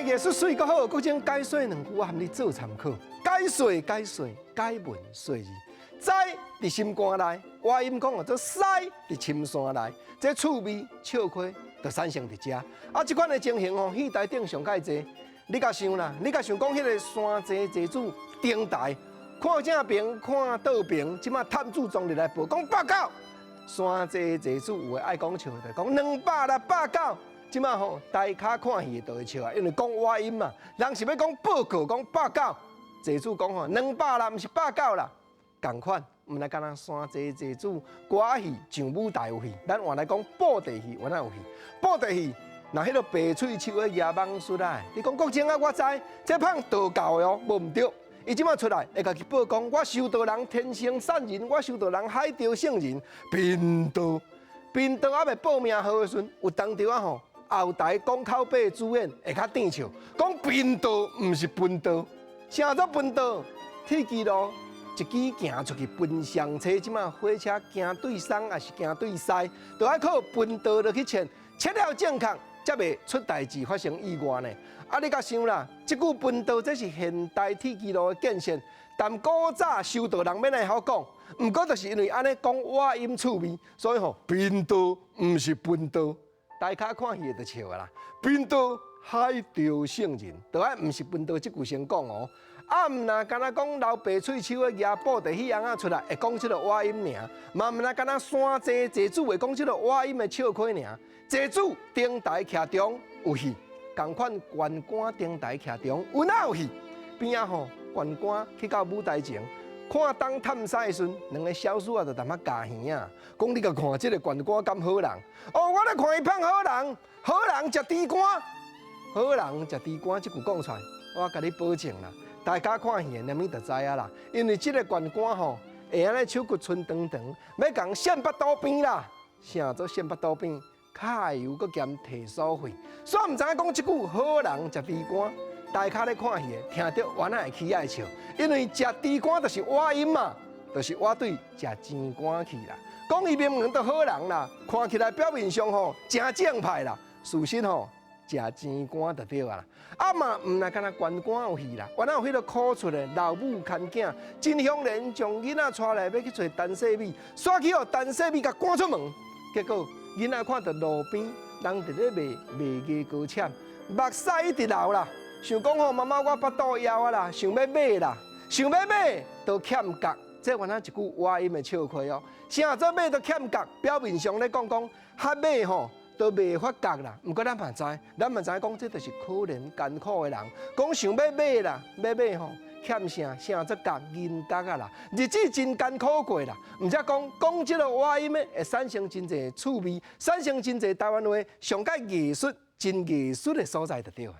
藝術媠閣好，國政解說兩句，我含你做參考。解說解說，解文說字，災佇心肝內，倚音講做屎佇深山內，這趣味笑詼就產生佇遮。啊，這款的情形吼，戲台頂上蓋濟。你共想啦，你共想講彼个山濟濟主頂台，看正爿看倒爿，這馬探子衝入來報講報告，山濟濟主有的愛講笑的，講200啦報告。這馬吼，台跤看戲的就會笑啊，因為講倚音嘛，人是欲講報告，講報告，濟主講吼兩百啦，毋是報告啦，仝款，毋若干焦山濟濟主歌仔戲上舞台有戲，咱換來講布袋戲，原來有戲，布袋戲，若彼个白喙鬚的舉蠓出來，你講國政啊，我知，這捧道教的哦，無毋對。伊這馬出來會共己報講，我修道人天生善人，我修道人海潮聖人，貧道貧道猶未報名號的時陣，有當著啊吼。後台講口白主演會較甜笑，講貧道毋是貧道，啥做貧道？鐵支路一支行出去奔上車，這馬火車行對東抑是行對西，都愛靠貧道落去切，切了正確，才袂出代誌發生意外呢。啊，你共想啦，這句貧道這是現代鐵支路的建設，但古早修道人欲按怎會曉講？毋過就是因為按呢講倚音趣味，所以吼貧道毋是貧道。台跤看戲就笑啦，貧道海潮聖人，著愛毋是貧道這句先講哦。啊，毋若干焦講留白喙鬚的舉布袋戲翁仔出來，會講這个倚音爾，嘛毋若干焦山濟濟主會講這个倚音的笑詼爾。濟主頂台徛中有戲，仝款玄官頂台徛中有哪有戲？邊仔吼玄官去到舞台前。看東探西的時陣，兩个小叟仔就淡仔咬耳仔，講你共看這个玄官敢好人？哦，我咧看伊捧好人，好人食豬肝，好人食豬肝，這句講出來，我共你保證啦，大家看戲的連物就知影啦，因為這个玄官吼，會按呢手骨伸長長，欲共獻腹肚邊啦，啥做獻腹肚邊？加油閣兼提所費，所以毋知影講這句好人食豬肝。大家咧看戲的，聽著原來會起愛笑，因為食豬肝就是倚音嘛，就是倚對食錢肝去啦。講伊明明都好人啦，看起來表面上吼誠正派啦，事實吼食錢肝就對啊啦。啊嘛，毋若干焦玄官有戲啦，原來有彼个苦出的老母牽囝，真香蓮將囡仔帶來欲去揣陳世美，煞去予陳世美共趕出門，結果囡仔看著路邊人佇咧賣賣牙膏籤，目屎一直流啦。想講吼，媽媽我腹肚枵啊啦，想欲買啦，想欲買都欠角，這原來一句倚音的笑詼哦。啥做買都欠角，表面上咧講講，較買吼都袂發覺啦。毋過咱嘛知，咱嘛知講這就是可憐艱苦的人，講想欲買啦，欲買吼欠啥啥做角銀角啊啦，日子真艱苦過啦。毋才講講這个倚音的會產生真濟趣味，產生真濟台灣話上蓋藝術真藝術的所在就對啊。